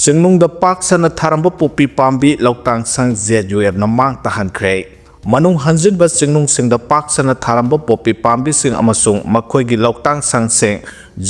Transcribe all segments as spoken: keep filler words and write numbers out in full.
ꯆꯤꯡꯅꯨꯡꯗ ꯄꯥꯛ ꯁꯟꯅ ꯊꯥꯔꯝꯕ ꯄꯣꯄꯤ ꯄꯥꯝꯕꯤ ꯂꯧꯇꯥꯡ ꯁꯪ Z U Fꯅ ꯃꯥꯡ ꯇꯥꯍꯟꯈ꯭ꯔꯦ꯫ ꯃꯅꯨꯡ ꯍꯟꯖꯤꯟꯕ ꯆꯤꯡꯅꯨꯡꯁꯤꯡꯗ ꯄꯥꯛ ꯁꯟꯅ ꯊꯥꯔꯝꯕ ꯄꯣꯄꯤ ꯄꯥꯝꯕꯤꯁꯤꯡ ꯑꯃꯁꯨꯡ ꯃꯈꯣꯏꯒꯤ ꯂꯧꯇꯥꯡ ꯁꯪꯁꯤꯡ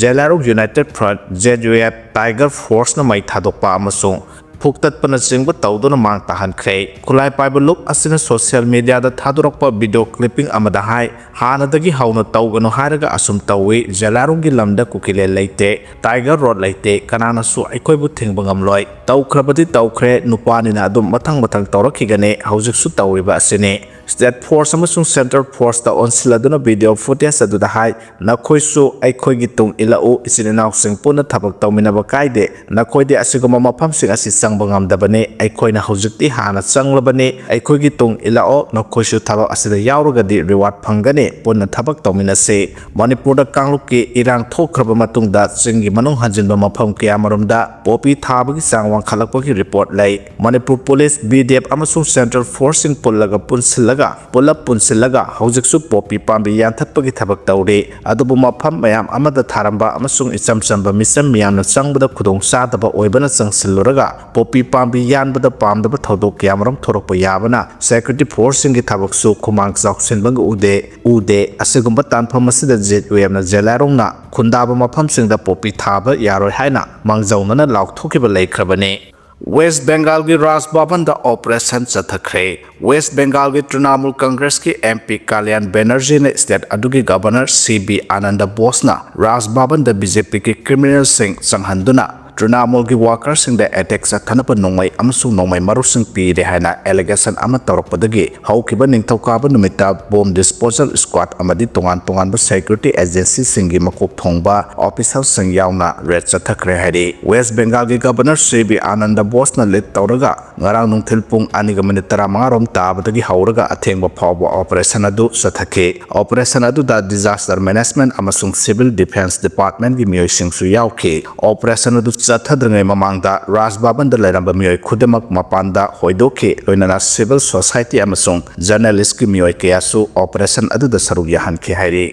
ꯖꯦꯂꯥꯔꯣꯡ United Front, Z U F, Tiger Forceꯅ ꯃꯩ ꯊꯥꯗꯣꯛꯄ ꯑꯃꯁꯨꯡ ꯐꯨꯛꯇꯠꯄꯅꯆꯤꯡꯕ ꯇꯧꯗꯨꯅ ꯃꯥꯡ ꯇꯥꯍꯟꯈ꯭ꯔꯦ꯫ ꯈꯨꯠꯂꯥꯏ ꯄꯥꯏꯕ ꯂꯨꯞ ꯑꯁꯤꯅ social mediaꯗ ꯊꯥꯗꯣꯔꯛꯄ video clipping ꯑꯃꯗ ꯍꯥꯏ, ꯍꯥꯟꯅꯗꯒꯤ ꯍꯧꯅ ꯇꯧꯒꯅꯨ ꯍꯥꯏꯔꯒ ꯑꯁꯨꯝ ꯇꯧꯏ꯫ ꯖꯦꯂꯥꯔꯣꯡꯒꯤ ꯂꯝꯗ ꯀꯨꯀꯤꯂꯦꯟ ꯂꯩꯇꯦ, Tiger Road ꯂꯩꯇꯦ, ꯀꯅꯥꯅꯁꯨ ꯑꯩꯈꯣꯏꯕꯨ ꯊꯤꯡꯕ ꯉꯝꯂꯣꯏ꯫ ꯇꯧꯈ꯭ꯔꯕꯗꯤ ꯇꯧꯈ꯭ꯔꯦ, ꯅꯨꯄꯥꯅꯤꯅ ꯑꯗꯨꯝ ꯃꯊꯪ ꯃꯊꯪ ꯇꯧꯔꯛꯈꯤꯒꯅꯤ, ꯍꯧꯖꯤꯛꯁꯨ ꯇꯧꯔꯤꯕ ꯑꯁꯤꯅꯤ꯫ State Force ꯑꯃꯁꯨꯡ Central Forceꯇ ꯑꯣꯟꯁꯤꯜꯂꯗꯨꯅ video footage ꯑꯗꯨꯗ ꯍꯥꯏ, ꯅꯈꯣꯏꯁꯨ ꯑꯩꯈꯣꯏꯒꯤ ꯇꯨꯡ ꯏꯜꯂꯛꯎ, ꯏꯆꯤꯟ ꯏꯅꯥꯎꯁꯤꯡ ꯄꯨꯟꯅ ꯊꯕꯛ ꯇꯧꯃꯤꯟꯅꯕ ꯀꯥꯏꯗꯦ, ꯅꯈꯣꯏꯗꯤ ꯑꯁꯤꯒꯨꯝꯕ ꯃꯐꯝꯁꯤꯡ ꯑꯁꯤ ꯆꯪꯕ ꯉꯝꯗꯕꯅꯤ, ꯑꯩꯈꯣꯏꯅ ꯍꯧꯖꯤꯛꯇꯤ ꯍꯥꯟꯅ ꯆꯪꯂꯕꯅꯤ, ꯑꯩꯈꯣꯏꯒꯤ ꯇꯨꯡ ꯏꯜꯂꯛꯑꯣ, ꯅꯈꯣꯏꯁꯨ ꯊꯕꯛ ꯑꯁꯤꯗ ꯌꯥꯎꯔꯒꯗꯤ reward ꯐꯪꯒꯅꯤ, ꯄꯨꯟꯅ ꯊꯕꯛ ꯇꯧꯃꯤꯟꯅꯁꯤ꯫ ꯃꯅꯤꯄꯨꯔꯗ ꯀꯥꯡꯂꯨꯞꯀꯤ ꯏꯔꯥꯡ ꯊꯣꯛꯈ꯭ꯔꯕ ꯃꯇꯨꯡꯗ ꯆꯤꯡꯒꯤ ꯃꯅꯨꯡ ꯍꯟꯖꯤꯟꯕ ꯃꯐꯝ ꯀꯌꯥꯃꯔꯨꯝꯗ ꯄꯣꯄꯤ ꯊꯥꯕꯒꯤ ꯆꯥꯡ ꯋꯥꯡꯈꯠꯂꯛꯄꯒꯤ report ꯂꯩ꯫ Manipur Police, B D F ꯑꯃꯁꯨꯡ Central Forceꯁꯤꯡ ꯄꯨꯜꯂꯒ ꯄꯨꯟꯁꯤꯜꯂꯒ, ꯄꯨꯂꯞ ꯄꯨꯟꯁꯤꯜꯂꯒ ꯍꯧꯖꯤꯛꯁꯨ ꯄꯣꯄꯤ ꯄꯥꯝꯕꯤ ꯌꯥꯟꯊꯠꯄꯒꯤ ꯊꯕꯛ ꯇꯧꯔꯤ꯫ ꯑꯗꯨꯕꯨ ꯃꯐꯝ ꯃꯌꯥꯝ ꯑꯃꯗ ꯊꯥꯔꯝꯕ ꯑꯃꯁꯨꯡ ꯏꯆꯝ ꯆꯝꯕ ꯃꯤꯆꯝ ꯃꯤꯌꯥꯝꯅ ꯆꯪꯕꯗ ꯈꯨꯗꯣꯡ ꯆꯥꯗꯕ ꯑꯣꯏꯕꯅ ꯆꯪꯁꯤꯜꯂꯨꯔꯒ ꯄꯣꯄꯤ ꯄꯥꯝꯕꯤ ꯌꯥꯟꯕꯗ ꯄꯥꯝꯗꯕ ꯊꯧꯗꯣꯛ ꯀꯌꯥꯃꯔꯨꯝ ꯊꯣꯔꯛꯄ ꯌꯥꯕꯅ security forceꯁꯤꯡꯒꯤ ꯊꯕꯛꯁꯨ ꯈꯨꯃꯥꯡ ꯆꯥꯎꯁꯤꯟꯕꯒ ꯎꯗꯦ, ꯎꯗꯦ꯫ ꯑꯁꯤꯒꯨꯝꯕ ꯇꯥꯟꯐꯝ ꯑꯁꯤꯗ Z U Fꯅ ꯖꯦꯂꯥꯔꯣꯡꯅ ꯈꯨꯟꯗꯥꯕ ꯃꯐꯝꯁꯤꯡꯗ ꯄꯣꯄꯤ ꯊꯥꯕ ꯌꯥꯔꯣꯏ ꯍꯥꯏꯅ ꯃꯥꯡꯖꯧꯅꯅ ꯂꯥꯎꯊꯣꯛꯈꯤꯕ ꯂꯩꯈ꯭ꯔꯕꯅꯤ꯫ West Bengalꯒꯤ ꯔꯥꯖ ꯚꯕꯟꯗ operation ꯆꯠꯊꯈ꯭ꯔꯦ꯫ West Bengalꯒꯤ Trinamool Congressꯀꯤ M P ꯀꯥꯂ꯭ꯌꯥꯟ ꯕꯦꯅꯔꯖꯤꯅ state ꯑꯗꯨꯒꯤ Governor C V ꯑꯥꯅꯟꯗ ꯕꯣꯁꯅ ꯔꯥꯖ ꯚꯕꯟꯗ B J Pꯒꯤ criminalꯁꯤꯡ ꯆꯪꯍꯟꯗꯨꯅ Trinamoolꯒꯤ workerꯁꯤꯡꯗ attack ꯆꯠꯊꯅꯕ ꯅꯣꯡꯃꯩ ꯑꯃꯁꯨꯡ ꯅꯣꯡꯃꯩ ꯃꯔꯨꯁꯤꯡ ꯄꯤꯔꯦ ꯍꯥꯏꯅ allegation ꯑꯃ ꯇꯧꯔꯛꯄꯗꯒꯤ ꯍꯧꯈꯤꯕ ꯅꯤꯡꯊꯧꯀꯥꯕ ꯅꯨꯃꯤꯠꯇ bomb disposal squad ꯑꯃꯗꯤ ꯇꯣꯉꯥꯟ ꯇꯣꯉꯥꯟꯕ security agencyꯁꯤꯡꯒꯤ ꯃꯀꯣꯛ ꯊꯣꯡꯕ officerꯁꯤꯡ ꯌꯥꯎꯅ raid ꯆꯠꯊꯈ꯭ꯔꯦ ꯍꯥꯏꯔꯤ꯫ West Bengalꯒꯤ Governor C V Anand ꯕꯣꯁꯅ lead ꯇꯧꯔꯒ ꯉꯔꯥꯡ ꯅꯨꯡꯊꯤꯜ ꯄꯨꯡ ꯑꯅꯤꯒ minute ꯇꯔꯥꯃꯉꯥ ꯔꯣꯝ ꯇꯥꯕꯗꯒꯤ ꯍꯧꯔꯒ ꯑꯊꯦꯡꯕ ꯐꯥꯎꯕ operation ꯑꯗꯨ ꯆꯠꯊꯈꯤ꯫ Operation ꯑꯗꯨꯗ disaster management ꯑꯃꯁꯨꯡ civil defence departmentꯀꯤ ꯃꯤꯑꯣꯏꯁꯤꯡꯁꯨ ꯌꯥꯎꯈꯤ꯫ Operation ꯑꯗꯨ ꯆꯠꯊꯗ꯭ꯔꯤꯉꯩ ꯃꯃꯥꯡꯗ ꯔꯥꯖ ꯚꯕꯟꯗ ꯂꯩꯔꯝꯕ ꯃꯤꯑꯣꯏ ꯈꯨꯗꯤꯡꯃꯛ ꯃꯄꯥꯟꯗ ꯍꯣꯏꯗꯣꯛꯈꯤ, ꯂꯣꯏꯅꯅ civil society ꯑꯃꯁꯨꯡ journalistꯀꯤ ꯃꯤꯑꯣꯏ ꯀꯌꯥꯁꯨ operation ꯑꯗꯨꯗ ꯁꯔꯨꯛ ꯌꯥꯍꯟꯈꯤ ꯍꯥꯏꯔꯤ꯫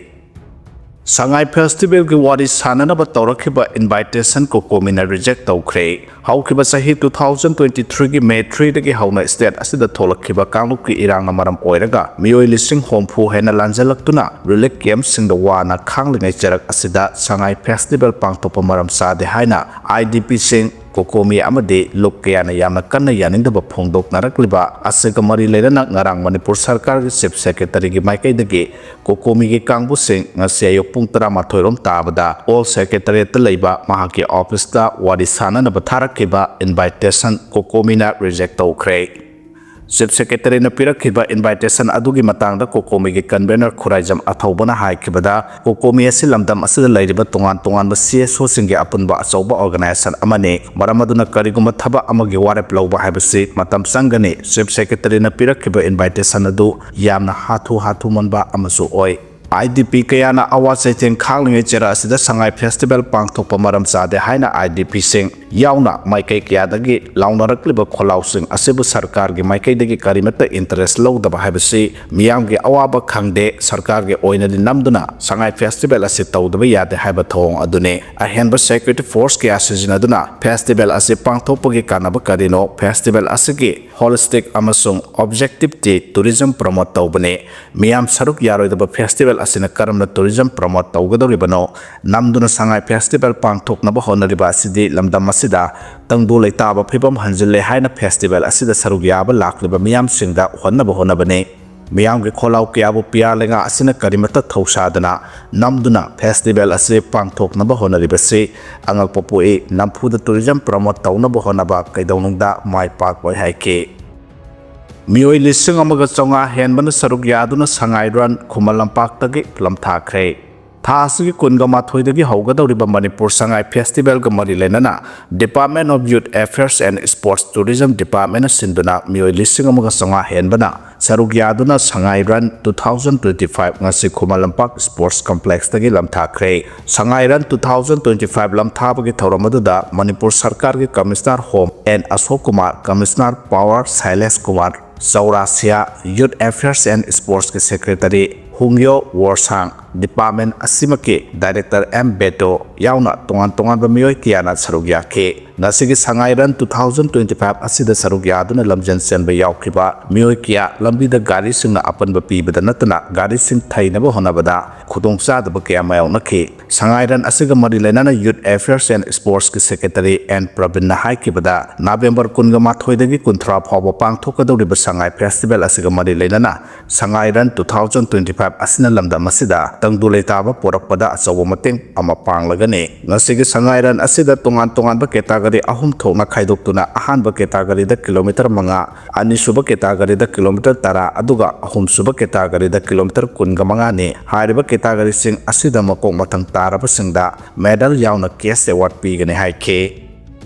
ꯁꯉꯥꯏ ꯐꯦꯁꯇꯤꯚꯦꯜꯒꯤ ꯋꯥꯔꯤ ꯁꯥꯟꯅꯅꯕ ꯇꯧꯔꯛꯈꯤꯕ ꯏꯟꯚꯥꯏꯇꯦꯁꯟ ꯀꯣꯀꯣꯃꯤꯅ ꯔꯤꯖꯦꯛ ꯇꯧꯈ꯭ꯔꯦ꯫ ꯍꯧꯈꯤꯕ ꯆꯍꯤ two thousand twenty three ꯒꯤ May three ꯗꯒꯤ ꯍꯧꯅ ꯁ꯭ꯇꯦꯠ ꯑꯁꯤꯗ ꯊꯣꯛꯂꯛꯈꯤꯕ ꯀꯥꯡꯂꯨꯞꯀꯤ ꯏꯔꯥꯡꯅ ꯃꯔꯝ ꯑꯣꯏꯔꯒ ꯃꯤꯑꯣꯏ ꯂꯤꯁꯤꯡ ꯍꯨꯝꯐꯨ ꯍꯦꯟꯅ ꯂꯥꯟꯖꯜꯂꯛꯇꯨꯅ ꯔꯤꯂꯤꯐ ꯀꯦꯝꯞꯁꯤꯡꯗ ꯋꯥꯅ ꯈꯥꯡꯂꯤꯉꯩ ꯆꯔꯛ ꯑꯁꯤꯗ ꯁꯉꯥꯏ ꯐꯦꯁꯇꯤꯚꯦꯜ ꯄꯥꯡꯊꯣꯛꯄ ꯃꯔꯝ ꯆꯥꯗꯦ ꯍꯥꯏꯅ IDPꯁꯤꯡ, ꯀꯣꯀꯣꯃꯤ ꯑꯃꯗꯤ ꯂꯨꯞ ꯀꯌꯥꯅ ꯌꯥꯝꯅ ꯀꯟꯅ ꯌꯥꯅꯤꯡꯗꯕ ꯐꯣꯡꯗꯣꯛꯅꯔꯛꯂꯤꯕ ꯑꯁꯤꯒ ꯃꯔꯤ ꯂꯩꯅꯅ ꯉꯔꯥꯡ ꯃꯅꯤꯄꯨꯔ ꯁꯔꯀꯥꯔꯒꯤ ꯆꯤꯐ ꯁꯦꯀ꯭ꯔꯦꯇꯔꯤꯒꯤ ꯃꯥꯏꯀꯩꯗꯒꯤ ꯀꯣꯀꯣꯃꯤꯒꯤ ꯀꯥꯡꯕꯨꯁꯤꯡ ꯉꯁꯤ ꯑꯌꯨꯛ ꯄꯨꯡ ꯇꯔꯥꯃꯥꯊꯣꯏ ꯔꯣꯝ ꯇꯥꯕꯗ ꯑꯣꯜ ꯁꯦꯀ꯭ꯔꯦꯇꯔꯤꯌꯦꯠꯇ ꯂꯩꯕ ꯃꯍꯥꯛꯀꯤ ꯑꯣꯐꯤꯁꯇ ꯋꯥꯔꯤ ꯁꯥꯅꯅꯕ ꯊꯥꯔꯛꯈꯤꯕ ꯏꯟꯚꯥꯏꯇꯦꯁꯟ ꯀꯣꯀꯣꯃꯤꯅ ꯔꯤꯖꯦꯛ ꯇꯧꯈ꯭ꯔꯦ꯫ ꯆꯤꯐ ꯁꯦꯀ꯭ꯔꯦꯇꯔꯤꯅ ꯄꯤꯔꯛꯈꯤꯕ ꯏꯟꯚꯥꯏꯇꯦꯁꯟ ꯑꯗꯨꯒꯤ ꯃꯇꯥꯡꯗ ꯀꯣꯀꯣꯃꯤꯒꯤ ꯀꯟꯚꯦꯅꯔ ꯈꯨꯔꯥꯏꯖꯝ ꯑꯊꯧꯕꯅ ꯍꯥꯏꯈꯤꯕꯗ, ꯀꯣꯀꯣꯃꯤ ꯑꯁꯤ ꯂꯝꯗꯝ ꯑꯁꯤꯗ ꯂꯩꯔꯤꯕ ꯇꯣꯉꯥꯟ ꯇꯣꯉꯥꯟꯕ CSOꯁꯤꯡꯒꯤ ꯑꯄꯨꯟꯕ ꯑꯆꯧꯕ ꯑꯣꯔꯒꯅꯥꯏꯖꯦꯁꯟ ꯑꯃꯅꯤ꯫ ꯃꯔꯝ ꯑꯗꯨꯅ ꯀꯔꯤꯒꯨꯝꯕ ꯊꯕꯛ ꯑꯃꯒꯤ ꯋꯥꯔꯦꯞ ꯂꯧꯕ ꯍꯥꯏꯕꯁꯤ ꯃꯇꯝ ꯆꯪꯒꯅꯤ꯫ ꯆꯤꯐ ꯁꯦꯀ꯭ꯔꯦꯇꯔꯤꯅ ꯄꯤꯔꯛꯈꯤꯕ ꯏꯟꯚꯥꯏꯇꯦꯁꯟ ꯑꯗꯨ ꯌꯥꯝꯅ ꯍꯥꯊꯨ ꯍꯥꯊꯨꯃꯟꯕ ꯑꯃꯁꯨ ꯑꯣꯏ꯫ IDP ꯀꯌꯥꯅ ꯑꯋꯥ ꯆꯩꯊꯦꯡ ꯈꯥꯡꯂꯤꯉꯩ ꯆꯦꯔꯥ ꯑꯁꯤꯗ ꯁꯉꯥꯏ ꯐꯦꯁꯇꯤꯚꯦꯜ ꯄꯥꯡꯊꯣꯛꯄ ꯃꯔꯝ ꯆꯥꯗꯦ ꯍꯥꯏꯅ IDPꯁꯤꯡ ꯌꯥꯎꯅ ꯃꯥꯏꯀꯩ ꯀꯌꯥꯗꯒꯤ ꯂꯥꯎꯅꯔꯛꯂꯤꯕ ꯈꯣꯜꯂꯥꯎꯁꯤꯡ ꯑꯁꯤꯕꯨ ꯁꯔꯀꯥꯔꯒꯤ ꯃꯥꯏꯀꯩꯗꯒꯤ ꯀꯔꯤꯃꯠꯇ ꯏꯟꯇꯔꯦꯁ ꯂꯧꯗꯕ ꯍꯥꯏꯕꯁꯤ ꯃꯤꯌꯥꯝꯒꯤ ꯑꯋꯥꯕ ꯈꯪꯗꯦ꯫ ꯁꯔꯀꯥꯔꯒꯤ ꯑꯣꯏꯅꯗꯤ ꯅꯝꯗꯨꯅ ꯁꯉꯥꯏ ꯐꯦꯁꯇꯤꯚꯦꯜ ꯑꯁꯤ ꯇꯧꯗꯕ ꯌꯥꯗꯦ ꯍꯥꯏꯕ ꯊꯧꯑꯣꯡ ꯑꯗꯨꯅꯤ꯫ ꯑꯍꯦꯟꯕ ꯁꯦꯀ꯭ꯌꯨꯔꯤꯇꯤ ꯐꯣꯔꯁ ꯀꯌꯥ ꯁꯤꯖꯤꯟꯅꯗꯨꯅ ꯐꯦꯁꯇꯤꯚꯦꯜ ꯑꯁꯤ ꯄꯥꯡꯊꯣꯛꯄꯒꯤ ꯀꯥꯟꯅꯕ ꯀꯔꯤꯅꯣ? ꯐꯦꯁꯇꯤꯚꯦꯜ ꯑꯁꯤꯒꯤ ꯍꯣꯂꯤꯁꯇꯤꯛ ꯑꯃꯁꯨꯡ ꯑꯣꯕꯖꯦꯛꯇꯤꯚꯇꯤ ꯇꯨꯔꯤꯖꯝ ꯄ꯭ꯔꯃꯣꯠ ꯇꯧꯕꯅꯤ꯫ ꯃꯤꯌꯥꯝ ꯁꯔꯨꯛ ꯌꯥꯔꯣꯏꯗꯕ ꯐꯦꯁꯇꯤꯚꯦꯜ ꯑꯁꯤꯅ ꯀꯔꯝꯅ ꯇꯨꯔꯤꯖꯝ ꯄ꯭ꯔꯃꯣꯠ ꯇꯧꯒꯗꯧꯔꯤꯕꯅꯣ? ꯅꯝꯗꯨꯅ ꯁꯉꯥꯏ ꯐꯦꯁꯇꯤꯚꯦꯜ ꯄꯥꯡꯊꯣꯛꯅꯕ ꯍꯣꯠꯅꯔꯤꯕ ꯑꯁꯤꯗꯤ ꯂꯝꯗꯝ ꯑꯁꯤꯗ ꯇꯪꯗꯨ ꯂꯩꯇꯥꯕ ꯐꯤꯕꯝ ꯍꯟꯖꯤꯜꯂꯦ ꯍꯥꯏꯅ ꯐꯦꯁꯇꯤꯚꯦꯜ ꯑꯁꯤꯗ ꯁꯔꯨꯛ ꯌꯥꯕ ꯂꯥꯛꯂꯤꯕ ꯃꯤꯌꯥꯝꯁꯤꯡꯗ ꯎꯍꯟꯅꯕ ꯍꯣꯠꯅꯕꯅꯤ꯫ ꯃꯤꯌꯥꯝꯒꯤ ꯈꯣꯜꯂꯥꯎ ꯀꯌꯥꯕꯨ PR ꯂꯩꯉꯥꯛ ꯑꯁꯤꯅ ꯀꯔꯤꯃꯠꯇ ꯊꯧꯁꯥꯗꯅ ꯅꯝꯗꯨꯅ ꯐꯦꯁꯇꯤꯚꯦꯜ ꯑꯁꯤ ꯄꯥꯡꯊꯣꯛꯅꯕ ꯍꯣꯠꯅꯔꯤꯕꯁꯤ ꯑꯉꯛꯄ ꯄꯣꯛꯏ꯫ ꯅꯝꯐꯨꯗ ꯇꯨꯔꯤꯖꯝ ꯄ꯭ꯔꯃꯣꯠ ꯇꯧꯅꯕ ꯍꯣꯠꯅꯕ ꯀꯩꯗꯧꯅꯨꯡꯗ ꯃꯥꯏ ꯄꯥꯛꯂꯣꯏ ꯍꯥꯏꯈꯤ꯫ ꯃꯤꯑꯣꯏ ꯂꯤꯁꯤꯡ ꯑꯃꯒ ꯆꯥꯝꯃꯉꯥ ꯍꯦꯟꯕꯅ ꯁꯔꯨꯛ ꯌꯥꯗꯨꯅ ꯁꯉꯥꯏ ꯔꯟ ꯈꯨꯃꯟ ꯂꯝꯄꯥꯛꯇꯒꯤ ꯐꯤꯂꯝ ꯊꯥꯈ꯭ꯔꯦ꯫ ꯊꯥ ꯑꯁꯤꯒꯤ ꯀꯨꯟꯒ ꯃꯥꯊꯣꯏꯗꯒꯤ ꯍꯧꯒꯗꯧꯔꯤꯕ ꯃꯅꯤꯄꯨꯔ ꯁꯉꯥꯏ ꯐꯦꯁꯇꯤꯚꯦꯜꯒ ꯃꯔꯤ ꯂꯩꯅꯅ Department of Youth Affairs and Sports Tourism Departmentꯅ ꯁꯤꯟꯗꯨꯅ ꯃꯤꯑꯣꯏ ꯂꯤꯁꯤꯡ ꯑꯃꯒ ꯆꯥꯝꯃꯉꯥ ꯍꯦꯟꯕꯅ ꯁꯔꯨꯛ ꯌꯥꯗꯨꯅ Sangai run two thousand twenty five ꯉꯁꯤ ꯈꯨꯃꯟ ꯂꯝꯄꯥꯛ ꯁ꯭ꯄꯣꯔꯠꯁ ꯀꯝꯄ꯭ꯂꯦꯛꯁꯇꯒꯤ ꯂꯝꯊꯥꯈ꯭ꯔꯦ꯫ Sangai run two thousand twenty five ꯂꯝꯊꯥꯕꯒꯤ ꯊꯧꯔꯝ ꯑꯗꯨꯗ ꯃꯅꯤꯄꯨꯔ ꯁꯔꯀꯥꯔꯒꯤ commissioner home N Ashok Kumar, commissioner power Shailesh Kumar, Chaurasia, Youth Affairs and Sportsꯀꯤ ꯁꯦꯀ꯭ꯔꯦꯇꯔꯤ ꯍꯨꯡꯌꯣ ꯋꯣꯔꯁꯥꯡ, ꯗꯤꯄꯥꯔꯠꯃꯦꯟ ꯑꯁꯤꯃꯛꯀꯤ ꯗꯥꯏꯔꯦꯛꯇꯔ ꯑꯦꯝ ꯕꯦꯇꯣ ꯌꯥꯎꯅ ꯇꯣꯉꯥꯟ ꯇꯣꯉꯥꯟꯕ ꯃꯤꯑꯣꯏ ꯀꯌꯥꯅ ꯁꯔꯨꯛ ꯌꯥꯈꯤ꯫ ꯉꯁꯤꯒꯤ Sangai run two thousand twenty five ꯑꯁꯤꯗ ꯁꯔꯨꯛ ꯌꯥꯗꯨꯅ ꯂꯝꯖꯦꯟ ꯆꯦꯟꯕ ꯌꯥꯎꯈꯤꯕ ꯃꯤꯑꯣꯏ ꯀꯌꯥ ꯂꯝꯕꯤꯗ ꯒꯥꯔꯤꯁꯤꯡꯅ ꯑꯄꯟꯕ ꯄꯤꯕꯗ ꯅꯠꯇꯅ ꯒꯥꯔꯤꯁꯤꯡ ꯊꯩꯅꯕ ꯍꯣꯠꯅꯕꯗ ꯈꯨꯗꯣꯡꯆꯥꯗꯕ ꯀꯌꯥ ꯃꯥꯌꯣꯛꯅꯈꯤ꯫ ꯁꯉꯥꯏ ꯔꯟ ꯑꯁꯤꯒ ꯃꯔꯤ ꯂꯩꯅꯅ Youth Affairs and Sportsꯀꯤ ꯁꯦꯀ꯭ꯔꯦꯇꯔꯤ ꯑꯦꯟ ꯄ꯭ꯔꯕꯤꯟꯅ ꯍꯥꯏꯈꯤꯕꯗ, ꯅꯕꯦꯝꯕꯔ ꯀꯨꯟꯒ ꯃꯥꯊꯣꯏꯗꯒꯤ ꯀꯨꯟꯊ꯭ꯔꯥ ꯐꯥꯎꯕ ꯄꯥꯡꯊꯣꯛꯀꯗꯧꯔꯤꯕ ꯁꯉꯥꯏ ꯐꯦꯁꯇꯤꯚꯦꯜ ꯑꯁꯤꯒ ꯃꯔꯤ ꯂꯩꯅꯅ Sangai run two thousand twenty five ꯑꯁꯤꯅ ꯂꯝꯗꯝ ꯑꯁꯤꯗ ꯇꯪꯗꯨ ꯂꯩꯇꯥꯕ ꯄꯣꯔꯛꯄꯗ ꯑꯆꯧꯕ ꯃꯇꯦꯡ ꯑꯃ ꯄꯥꯡꯂꯒꯅꯤ꯫ ꯉꯁꯤꯒꯤ ꯁꯉꯥꯏ ꯔꯟ ꯑꯁꯤꯗ ꯇꯣꯉꯥꯟ ꯇꯣꯉꯥꯟꯕ ꯀꯦꯇꯥꯒꯣꯔꯤ ꯑꯍꯨꯝ ꯊꯣꯛꯅ ꯈꯥꯏꯗꯣꯛꯇꯨꯅ, ꯑꯍꯥꯟꯕ ꯀꯦꯇꯥꯒꯣꯔꯤꯗ ꯀꯤꯂꯣꯃꯤꯇꯔ ꯃꯉꯥ, ꯑꯅꯤꯁꯨꯕ ꯀꯦꯇꯥꯒꯣꯔꯤꯗ ꯀꯤꯂꯣꯃꯤꯇꯔ ꯇꯔꯥ, ꯑꯗꯨꯒ ꯑꯍꯨꯝꯁꯨꯕ ꯀꯦꯇꯥꯒꯣꯔꯤꯗ ꯀꯤꯂꯣꯃꯤꯇꯔ ꯀꯨꯟꯒ ꯃꯉꯥꯅꯤ꯫ ꯍꯥꯏꯔꯤꯕ ꯀꯦꯇꯥꯒꯣꯔꯤꯁꯤꯡ ꯑꯁꯤꯗ ꯃꯀꯣꯛ ꯃꯊꯪ ꯇꯥꯔꯕꯁꯤꯡꯗ ꯃꯦꯗꯜ ꯌꯥꯎꯅ ꯀꯦꯁ ꯑꯦꯋꯥꯔꯗ ꯄꯤꯒꯅꯤ ꯍꯥꯏꯈꯤ꯫